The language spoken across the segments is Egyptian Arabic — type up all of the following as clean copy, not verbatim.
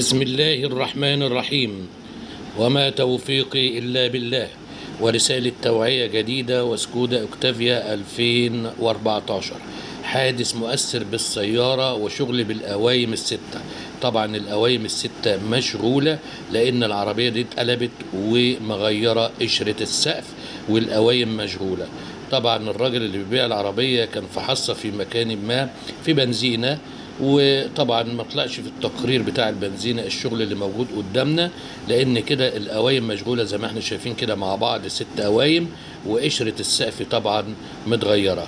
بسم الله الرحمن الرحيم، وما توفيقي إلا بالله. ورسالة توعية جديدة وسكودا أوكتافيا 2014، حادث مؤثر بالسيارة وشغل بالقوايم الستة. طبعا القوايم الستة مشغولة لأن العربية دي اتقلبت ومغيرة قشرة السقف والقوايم مشغولة. طبعا الراجل اللي بيبيع العربية كان في حصة في مكان ما في بنزينة، وطبعا ما طلعش في التقرير بتاع البنزينة الشغل اللي موجود قدامنا، لان كده القوايم مشغولة زي ما احنا شايفين كده مع بعض، 6 قوايم وقشرة السقف طبعا متغيرة.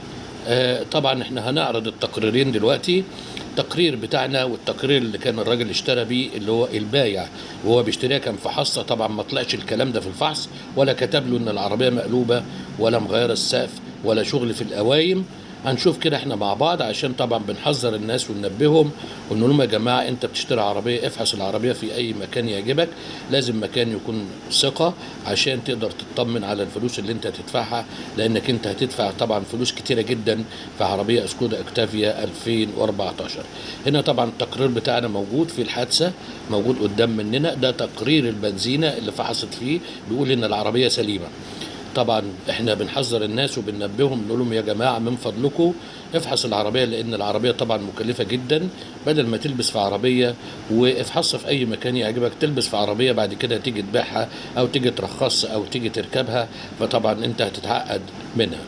طبعا احنا هنعرض التقريرين دلوقتي، التقرير بتاعنا والتقرير اللي كان الراجل اشترى بيه اللي هو البايع وهو بيشتريها كان في حصة. طبعا ما طلعش الكلام ده في الفحص، ولا كتب له ان العربية مقلوبة ولا مغيرة السقف ولا شغل في القوايم. هنشوف كده احنا مع بعض، عشان طبعا بنحذر الناس وننبههم ونقول لهم يا جماعة انت بتشتري عربية افحص العربية في اي مكان يعجبك، لازم مكان يكون ثقة عشان تقدر تطمن على الفلوس اللي انت هتدفعها، لانك انت هتدفع طبعا فلوس كتيرة جدا في عربية سكودا اوكتافيا 2014. هنا طبعا التقرير بتاعنا موجود في الحادثة، موجود قدام مننا، ده تقرير البنزينه اللي فحصت فيه، بيقول ان العربية سليمة. طبعا احنا بنحذر الناس وبننبههم نقول لهم يا جماعة من فضلكم افحص العربية، لان العربية طبعا مكلفة جدا. بدل ما تلبس في عربية وافحصها في اي مكان يعجبك، تلبس في عربية بعد كده تيجي تبيعها او تيجي ترخصها او تيجي تركبها، فطبعا انت هتتعقد منها.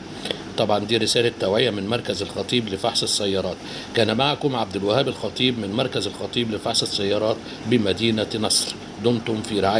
طبعا دي رسالة توعية من مركز الخطيب لفحص السيارات. كان معكم عبد الوهاب الخطيب من مركز الخطيب لفحص السيارات بمدينة نصر. دمتم في رعاية.